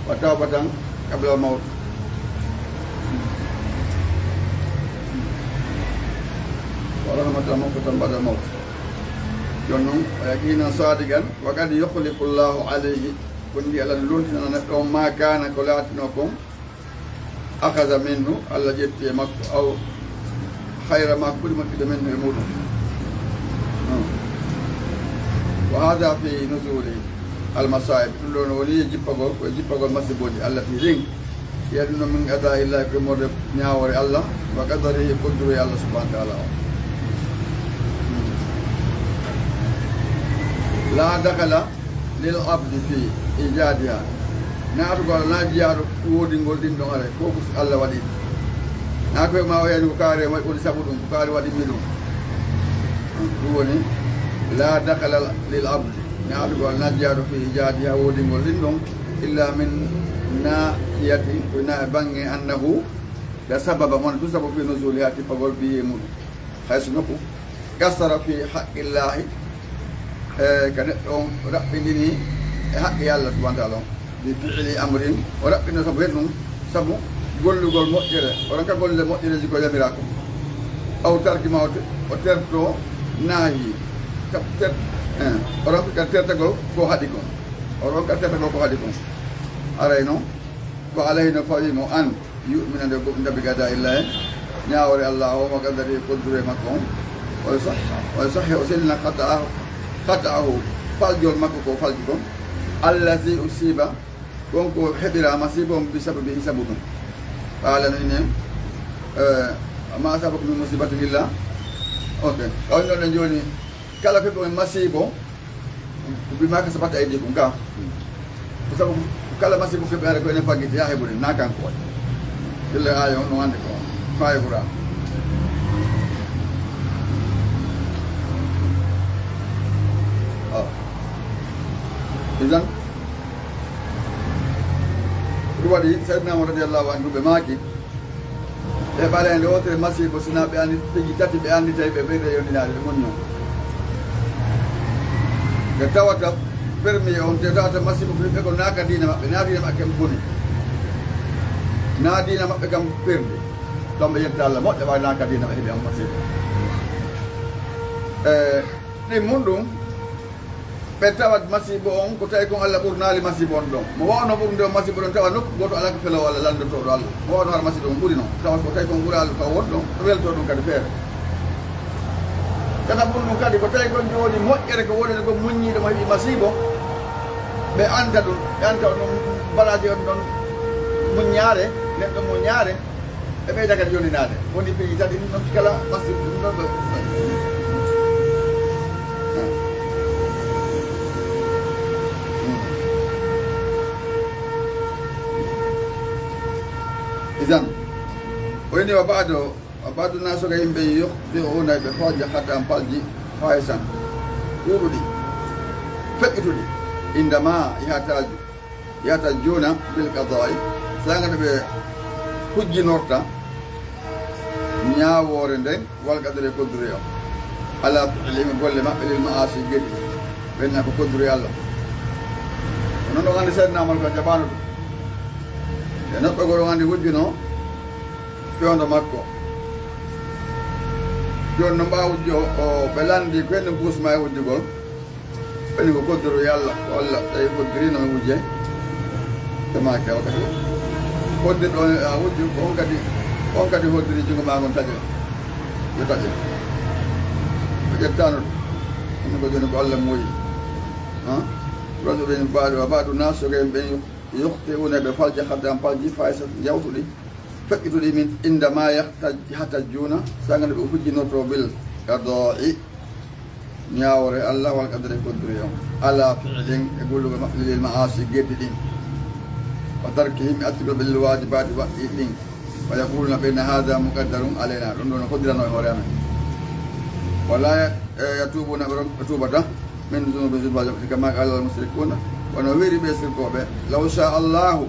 wa tawbatan qabla al-mawt, wa rahmatan muqtatan ba'da al-mawt. Jooni noon, wa yaqinan sadiqan, wa qad yukhlifu Allahu alayhi, ko ndi Allah no lontinana neɗɗo on, ma kana, ko laatino kon, akhadha minhu, Allah ƴetti e makko, aw khayra ma, ɓuri moƴƴude, minhu, e muɗum. Hmm. Wa hadha fi nuzuli al-masa'ib, ɗum ɗon woni e jippagol, ko e jippagol masibooji, allati, ɗin, hiya, ɗum ɗon, min qada'illahi, ko immorde ñaawoore Allah, wa qadarihi, e kodduru Allah subhanahu wa ta'ala on. Hmm. La dakhala lil abdi fi ijadiha. Naatugol alaa jiyaaɗo woodingol ɗin ɗon, aray, ko ko Allah waɗi. Naa ko ma o yani ko kaari waɗi, woni sabu ɗum, ko kaari waɗi mi ɗum. Ɗum woni, la dakhala lil abdi. Naatugol alaa jiyaaɗo fi ijadiha woodingol ɗin ɗon, illa min nahiyati, ko na e bange annahu, da sababa mon, ɗum sabu fi nuzuliha, tippagol biye muɗum. Hayso nokku, qassara fi haqqillahi, e, ka neɗɗo on raɓɓindini e haqqi Allah subhanahu wa ta'ala on, bi fi'li amrin, o raɓɓinno sabu hen ɗum, sabu gollugol moƴƴere, o ronka golle moƴƴereeji ko yamiraa kon, aw tarki ma, o te-, o terto naahi, ka ter-, eh, o ronka ka tertagol ko haɗi kon, o ronka tertagol ko haɗi kon, aray noon, fa alayhi, no fawii mo, an yu'mina, nde gomɗinta, bi qada'illahi, ñaawoore Allah o, wa qadarihi, kodduru makko on, wa yusahhi-, wa yusahhi, o sellina, khata'ahu, khata'ahu, faljol makko ko falji kon, allazi usiba, kon ko heɓira masiibo on, bi sababihi, sabu ɗum. Qala, no inni, eh, ma asabakum min musibatin illa, ok, kawni ɗon jooni, kala ko heɓi on masiibo, Ko bima kasabat aydikum ka. Ko sabu kala masibo keɓe are ko enen faggiti haa heɓude, na kanko waɗi. Illa aaya on no ande ko faayi Qur'an. Ah. Idan, ɗum waɗi Sayyidina Umar radiyallahu anhu ɓe maaki, Ɓe ɓaleende wootere masiibo, sinaa ɓe anndi piiji tati, ɓe anndi tawi ɓe ɓeyda yondinaade, ɓe muññoo. Ɓe tawata permis on, te tawata masiibo ko yimɓe ko naaka diina maɓɓe, naa diina maɓɓe kam boni. Naa diina maɓɓe kam perdi. Ɗon ɓe yetta Allah moƴƴa, ɓay naaka diina ɓe heɓi on masiibo. E, ɗin mun ɗum, Ɓe tawat masiibo on, ko tawi kon Allah ɓurnaali masiibo on ɗon. Mo waawno ɓurnude on masiibo ɗon, tawa nokku gooto alaa ko feloowo Allah, lanndotooɗo Allah. Mo waawno hara masiibo on ɓuri non. Tawa ko tawi kon ɓuri Allah taw won ɗon, ɗo weltoo ɗum kadi feere. Kadi ɓuri ɗum kadi, ko tawi kon jooni moƴƴere ko woni ko muññiiɗo mo heɓi masiibo. Ɓe anta ɗum, ɓe anta on ɗon baraaji on ɗon muññaare, neɗɗo muññaare. E ɓeyda kadi yoninaade. Woni piiji tati, ɗum noon kala masiibo, ɗum noon ɗo. Idan, o inni wa ba'du, wa ba'du naasu, ko yimɓe yukhti'una, ɓe falja, khata'an, palji, fahisan, ɗuuɗuɗi, feƴƴutuɗi, indama yahtaju, yahtajuna bil qada'i, saanga nde ɓe hujjinorta ñaawoore nden, wal qadari, e kodduri on, ala fi'lihim, golle maɓɓe, lil ma'asi, geddi, ɓenna ko kodduri Allah. Ko non ɗon anndi Seydina Umar ko jaɓaano ɗum. E neɗɗo goo ɗon anndi wujjuno fewndo makko. Jooni no mbaa wujjo o, o ɓe lanndi ko henno buusma e wujjugol. Ɓeni ko koddoro yo Allah, ko Allah tawi hoddirino mi wujje. E ma kewa kadi. Hoddirɗo on a wujju, ko on kadi, on kadi hoddiri junngo ma ngon taƴe. Yo taƴe. O ƴettaano ɗum. Ɗum ko jooni ko Allah moyi. Ha? Rajulin ba'du, wa ba'du nas, ko en ɓen yukhti'una, ɓe falja, khata'an, palji, fahisatan, yawtuɗi. Feƴƴutuɗi min indama yahtaj-, yahtajuna, saanga nde ɓe hujjinorto bil qada'i, ñaawoore Allah, wal qadari, kodduri on, ala fi'lin, e gollugol maɓɓe, lil ma'asi, geddi ɗin, wa tarkihim, e accugol ɓe, lil wajibati, waɗɗi ɗin, wa yaquluna ɓe na hadha muqaddarun alayna, ɗum ɗo no hoddirano e hoore amen, wala ya-, e, yatubuna, ɓe ron-, ɓe tuubata, min zunubi, zunubaji maɓɓe, kama qala al mushrikuna, wano wiiri ɓe sirkooɓe, law sha Allahu,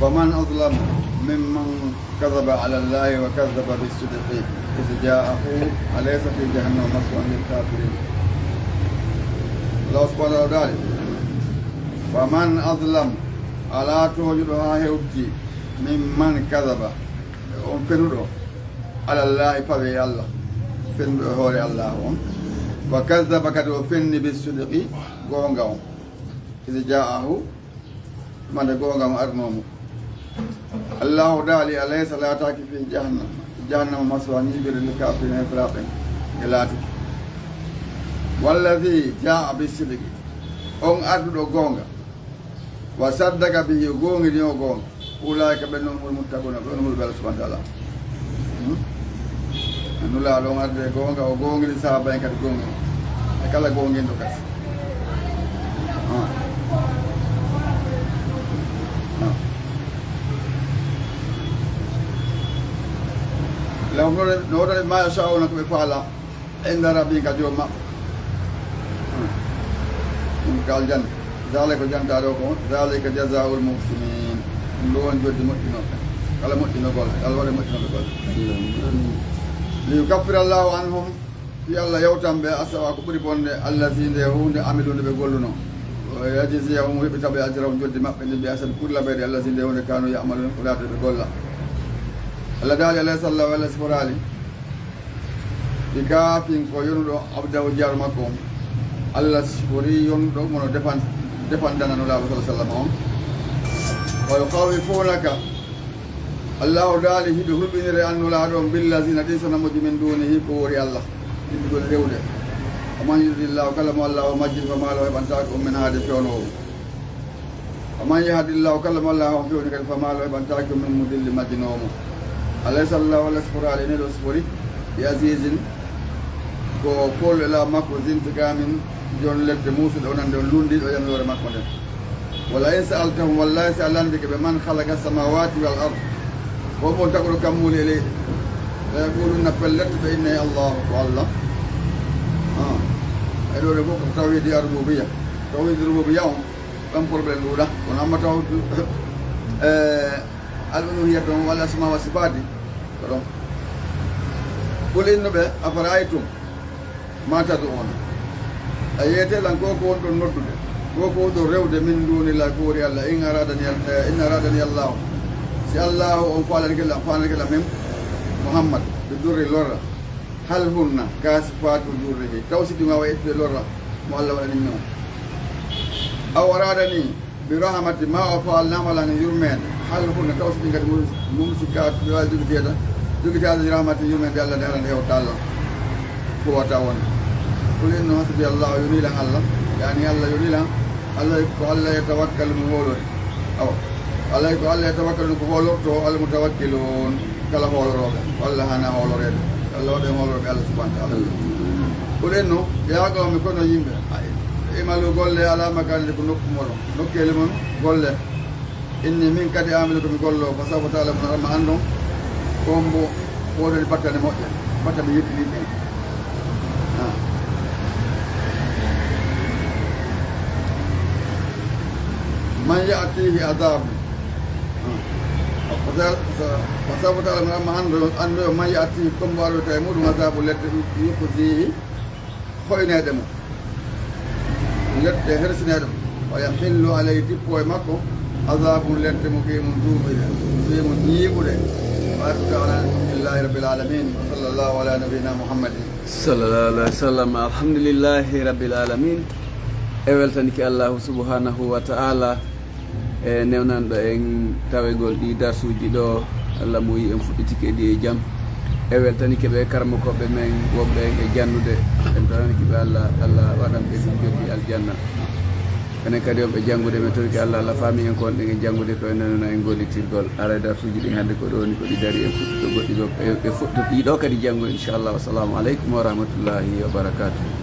فمن أظلم ممن كذب على الله وكذب بالصدق إذ جاءه أليس في جهنم مثوى للكافرين. الله سبحانه وتعالى: فمن أظلم, alaa tooñuɗo haa hewti, ممن كذب, on fenuɗo, Ala Llaahi, fawe e Allah, fennuɗo e hoore Allaahu on. Wa kazzaba, kadi o fenni, bis sidqi, goonga on. Izi jaa'ahu, mande goonga on arnoo mo. Allaahu daali, alaysa, laataaki, fii jahannama, jahannama maswa, ñiiɓirde, lil kaafiriina, heeferaaɓe ɓen, e laatiki. Wallazi jaa'a bis sidqi, on arduɗo goonga, wa saddaqa bihi, o goongini o goonga. Ulaa'ika ɓen non humul muttaquuna, ɓe on hulɓe Allah subhaanahu wa ta'aala. Hmm? Nulaaɗo on arde e goonga, o goongini sahaaba en kadi goongini. E kala goonginɗo kadi. Ah. Ah. Lahum, no wodani maa yashaa'uuna, ko ɓe faala. Inda rabbihim, ka joom maɓɓe. Ɗum ko aljanna. Zaalika ko jantaaɗo ko, zaalika jazaa'ul muhsiniin. Ɗum ɗo woni joddi moƴƴinooɓe. Kala moƴƴinoo golle, Alla waɗa moƴƴinooɓe golle. Li yukaffira Allaahu anhum, fii Alla yawtan ɓe, asawa ko ɓuri bonde, allazi nde huunde, amilu nde ɓe gollunoo. Wa yajziyahum, o heɓita ɓe ajrahum joddi maɓɓe ndin, bi ahsani ko ɓuri laɓeede, allazi nde huunde, kaanu ya'maluuna ko laatoo ɓe golla. Alla daali, alaysa Allaahu, Alla siforaali. Bi kaafin, ko yonuɗo, abdahu, jaaru makko on. Alla siforii yonuɗo, mono defan-, defandana Nulaaɗo sallallaahu alayhi wa sallam on. Wa yukhawwifunaka, Allaahu daali, hiɓe hulɓinira an Nulaaɗo on, billaziina, ɗin sanamuuji, min duunihi, ko woori Alla. Ɗin ɓe ngoni rewde. Wa man yudlilillaahu, kala mo Alla o majjini, famaa lahu, heɓantaake on, min haadin, fewnoowo mo. Wa man yahdillaahu, kala mo Alla on fewni kadi, famaa lahu, heɓantaake min mudillin, majjinoowo mo. Alaysa Allaahu, Alla siforaali, neɗɗo sifori, bi aziizin, ko foolɗo e laamu makko, zintiqaamin, jon ledde muusuɗo, o nande on lunndiiɗo yamiroore makko nden. Wala in sa'altahum, wallaahi si a lanndike ɓe, man khalaqa samaawaati wal ard, ko on tagɗo kammuuli e leyɗe, la yaqulunna, pellet ɓe innay Allaahu, ko Alla. Ah. Ay ɗoo ɗe fof ko tawhiidi ar-rububiyya. Tawhiidi rububiyya on, ɗon problème ɗuuɗa. Kono amma taw, eh, al-uluhiyya toon walla asmaa wa sifaati, ko ɗon. Qul innu ɓe, afara'aytum ma tad'uuna. A yeete lan ko ko won ɗon noddude, ko ko won ɗon rewde min duunillaahi ko woori Alla, in aradani, eh, in aradani Allaahu. Si Allaahu on faalani kela, faalani kela min Muhammad, bi durri lorra. Hal hunna kaashifaatu durrihi, taw si ɗum waawa ittude lorra mo Alla waɗani min on. Aw aradani bi rahmati, ma o faalnaama lan yurmeende. Hal hunna, taw si ɗum kadi mum, mumsikaatu, ɗi waawi jogiteede, jogitaade rahmati yurmeende Alla nde haɗa nde hewta Alla. Ko wata won. Qul inna hasbi Allaahu, yonii lan Alla. Yaani Alla yonii lan. Alla ko Alla yatawakkalu mo hoolori. Awa. Alla ko Alla yatawakkalu ko hoolorto al mutawakkiluun. Kala hoolorooɓe, walla hana hooloreede. Alla waɗa en hoolorooɓe Alla subhaanahu wa ta'aala. Qul innu, yaa qawmi, kono yimɓe, ay, i'malu golle, alaa makaanatikum, ko nokku moɗon, nokkeeli mon, golle. Inni min kadi aamilu ko mi gollo, fa sawfa ta'lamuuna, amma anndon, ko mbo woodani battane moƴƴe, battane yettinirɗe. Ah. Man ya'tiihi adaabu. Fa sawfa ta'lamuuna, amma anndoyo, anndoyo man ya'tiihi, ko mbo aroyta e muɗum, adaabu, lette, yukhziihi, hoyneede mo. Lette hersineede mo. Wa yahillu alayhi, dippo e makko, adaabu, lette, muqiimun, duumiiɗe, muqiimun, ñiiɓuɗe. Wa aakhiru da'waanaa anil hamdu lillaahi rabbil aalamiin. Wa sallallaahu alaa nabiyyinaa Muhammadin. Sallallaahu alayhi wa sallam. Alhamdulillaahi rabbil aalamiin. E weltanike Allaahu subhaanahu wa ta'aala. E newnanɗo en tawegol ɗi darsuuji ɗo, Alla muuyi en fuɗɗitike ɗi e jam. E weltanike ɓe karamokooɓe men wonɓe en e jannude, en tawanike ɓe Alla, Alla waɗan ɓe ɗum joddi aljanna. Enen kadi wonɓe janngude, men torike Alla, Alla faami en ko wonɗen e janngude, ko en nanana en gollitirgol. Ara e darsuuji ɗin hannde ko ɗo woni ko ɗi dari, en fuɗɗoto goɗɗi ɗo, e, e fuɗɗoto ɗi ɗo kadi janngo, inchallah. Wassalamu aleykum wa rahmatullahi wa barakatuh.